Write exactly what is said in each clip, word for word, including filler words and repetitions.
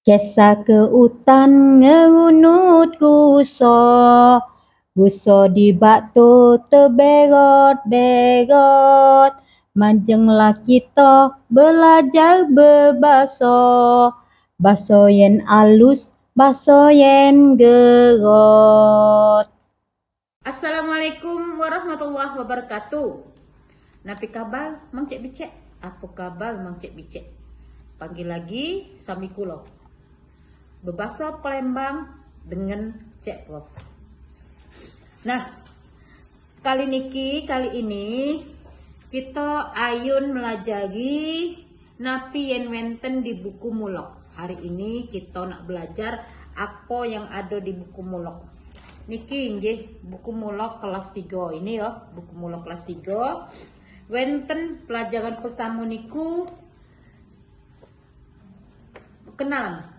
Kesah ke utan ngerunut ruso, ruso di bak tu teberot-berot. Majenglah kito belajar bebaso, baso yen alus, baso yen gerot. Assalamualaikum warahmatullahi wabarakatuh. Napi kabar, Mang Cek Bicek? Apo kabar, Mang Cek Bicek? Panggil lagi sami kulo. Bebaso Palembang dengan Cek Pop. Nah, kali niki, kali ini kito ayun melajari napi yen wenten di buku Mulok. Hari ini kito nak belajar apo yang ado di buku Mulok. Niki nggih buku Mulok kelas tigo ini yo, buku Mulok kelas tigo. Wenten pelajaran pertamo niku kenalan.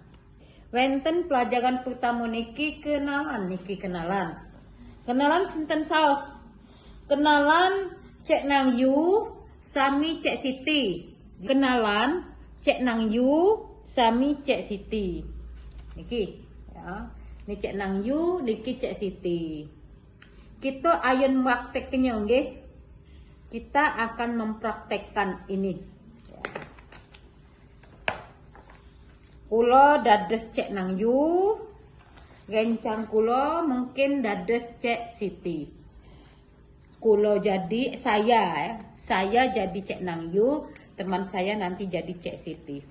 Wenten pelajaran pertamo niki kenalan, niki kenalan. Kenalan sinten saos? Kenalan Cek Nang Yu sami Cek Siti. Kenalan Cek Nang Yu sami Cek Siti. Niki, ya. Ni Cek Nang Yu, niki Cek Siti. Kito ayun prakteknyo nggih. Kita akan mempraktekkan ini. Kulo dados Cek Nang Yu, rencang kulo mungkin dados Cek Siti. Kulo jadi saya, eh. Saya jadi Cek Nang Yu, teman saya nanti jadi Cek Siti.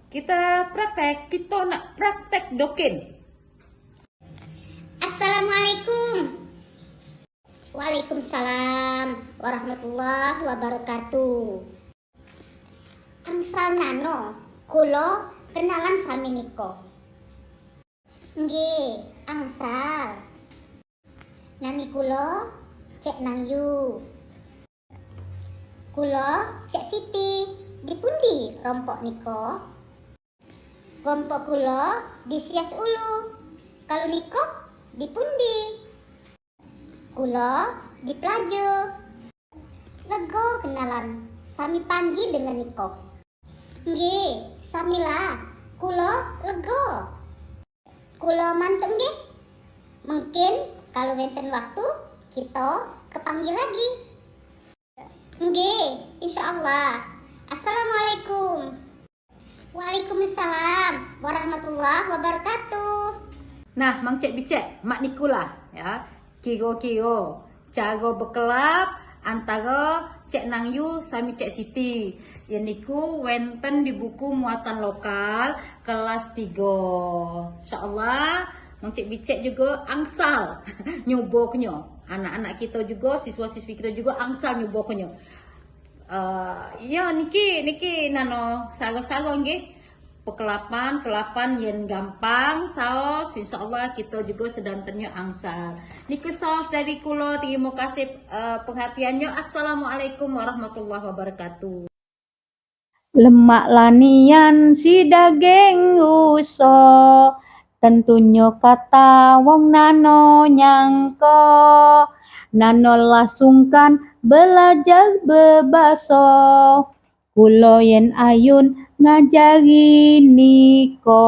Kita praktek, kito nak praktek dokin. Assalamualaikum. Waalaikumsalam warahmatullahi wabarakatuh. Angsal nano, kulo kenalan sami niko. Nggih, angsal. Nami kulo Cek Nang Yu. Kulo Cek Siti. Di pundi rompok niko? Rompok kulo di Sias Ulu. Kalu niko di pundi? Kulo di Pelajo. Lego kenalan, sami panggil dengan niko. Nggih, samilah. Kulo lego. Kulo mantuk nggih. Mungkin kalu wenten waktu, kito kepanggil lagi. Nggih, insyaallah. Assalamualaikum. Waalaikumsalam warahmatullahi wabarakatuh. Nah, Mang Cek Bicek, mak nikulah, ya. Kiro-kiro caro bekelap antaro Cek Nang Yu sami Cek Siti. Ye niku wenten di buku muatan lokal kelas tigo. Insyaallah, Mang Cek Bicek jugo angsal nyubokenyo. Anak-anak kito jugo, siswa-siswi kito jugo angsal nyubokenyo. Eh, iyo, niki, niki nano saro-saro nggih. Pekelapan, kelapan yen gampang saos, insyaallah kito jugo sedantennyo angsal. Niku saos dari kulo, terimo kasih, eh, perhatiannyo. Assalamualaikum warahmatullahi wabarakatuh. Lemak lanian si daging ruso, tentunyo kata wong nano nyangko. Nano lah sungkan belajar bebaso, kulo yen ayun ngajari niko.